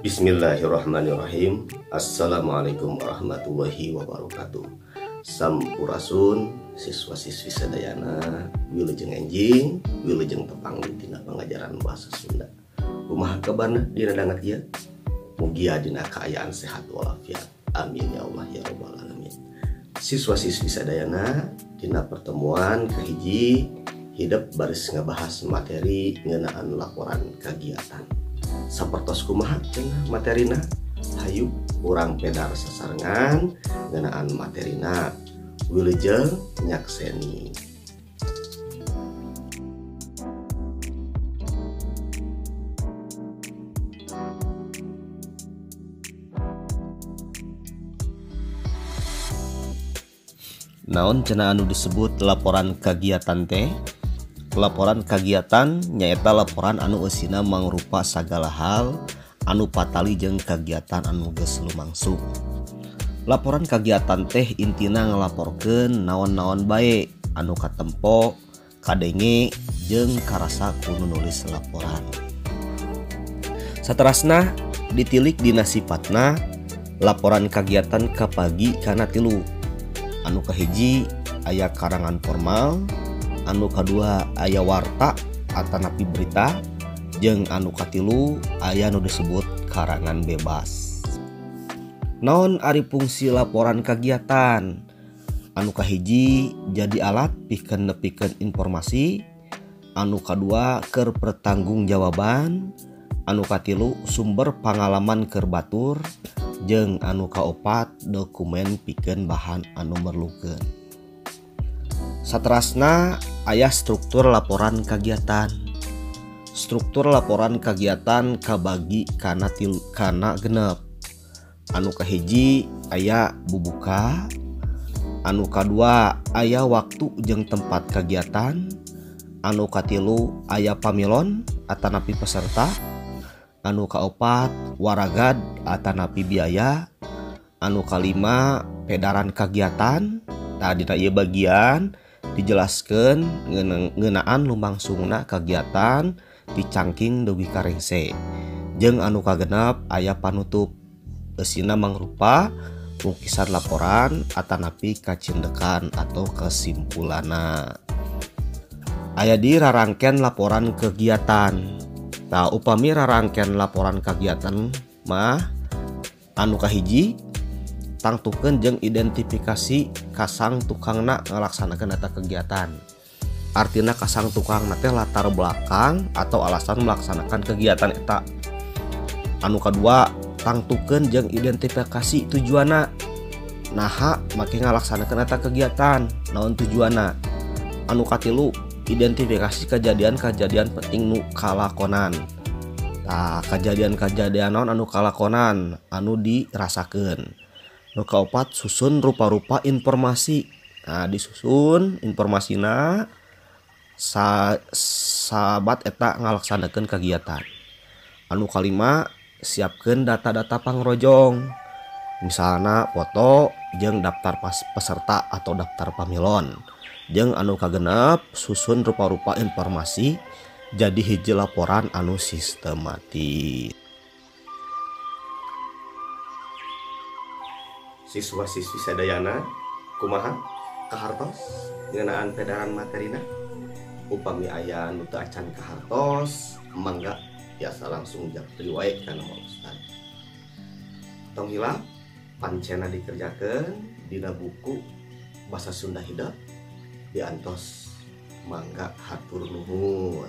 Bismillahirrahmanirrahim. Assalamualaikum warahmatullahi wabarakatuh. Sampurasun siswa-siswi sadayana, wilujeng enjing, wilujeng tepang dina pangajaran bahasa Sunda. Kumaha kabarna dina danget ieu? Mugia dina kaayaan sehat walafiat. Amin ya Allah ya rabbal alamin. Siswa-siswi sadayana, dina pertemuan kahiji hidep baris ngabahas materi ngeunaan laporan kagiatan. Sapertos kumaha cenah materina? Hayu urang pedar sasarengan ngeunaan materina. Wilujeng nyakseni. Naon cenah anu disebut laporan kagiatan teh? Laporan kagiatan nyaeta laporan anu eusina mangrupa sagala hal anu patali jeung kagiatan anu geus lumangsung. Laporan kagiatan teh intina ngalaporkeun naon-naon bae anu katempo, kadenge jeung karasa ku nu nulis laporan. Saterasna ditilik dina sifatna, laporan kagiatan kapagi kana tilu. Anu kahiji aya karangan formal, anu kadua aya warta atanapi berita, jeung anu katilu aya nu disebut karangan bebas. Naon ari fungsi laporan kagiatan? Anu kahiji jadi alat pikeun nepikeun informasi, anu kadua keur pertanggungjawaban, anu katilu sumber pangalaman keur batur, jeung anu kaopat dokumen pikeun bahan anu merlukeun. Saterasna aya struktur laporan kagiatan. Struktur laporan kagiatan kabagi kana tilu, kana genep. Anu kahiji aya bubuka, anu kadua aya waktu jeung tempat kagiatan, anu katilu aya pamilon atanapi peserta, anu kaopat waragad atanapi biaya, anu kalima pedaran kagiatan. Tah dina ieu bagian dijelaskeun ngeunaan lumangsungna kagiatan dicangking dugi ka rengse. Jeung anu kagenep aya panutup, eusina mangrupa lukisan laporan atanapi kacindekan atau kesimpulanna. Aya di rarangken laporan kegiatan. Tah upami rarangken laporan kegiatan mah anu kahiji tangtukeun jeung identifikasi kasang tukangna ngalaksanakeun eta kegiatan. Artina kasang tukangna teh latar belakang atau alasan melaksanakan kegiatan eta. Anu kadua tangtukeun jeung identifikasi tujuanna. Naha make ngalaksanakeun eta kegiatan, naon tujuanna. Anu katilu identifikasi kejadian-kejadian penting nu kalakonan. Tah kejadian-kejadian naon anu kalakonan anu dirasakeun. Nu kaopat susun rupa-rupa informasi. Nah disusun informasina sabat eta ngalaksanakeun kegiatan. Anu kalima siapkeun data-data pangrojong, misalna foto jeung daftar peserta atau daftar pamilon. Jeung anu kagenep susun rupa-rupa informasi jadi hiji laporan anu sistematis. Siswa-siswi sadayana kumaha kahartos ngeunaan pedaran materina? Upami aya nu teu acan kahartos mangga biasa langsung japri wae kana Mang Ustad. Tong hilap pancena dikerjakeun dina buku Bahasa Sunda Hidep diantos. Mangga hatur nuhun.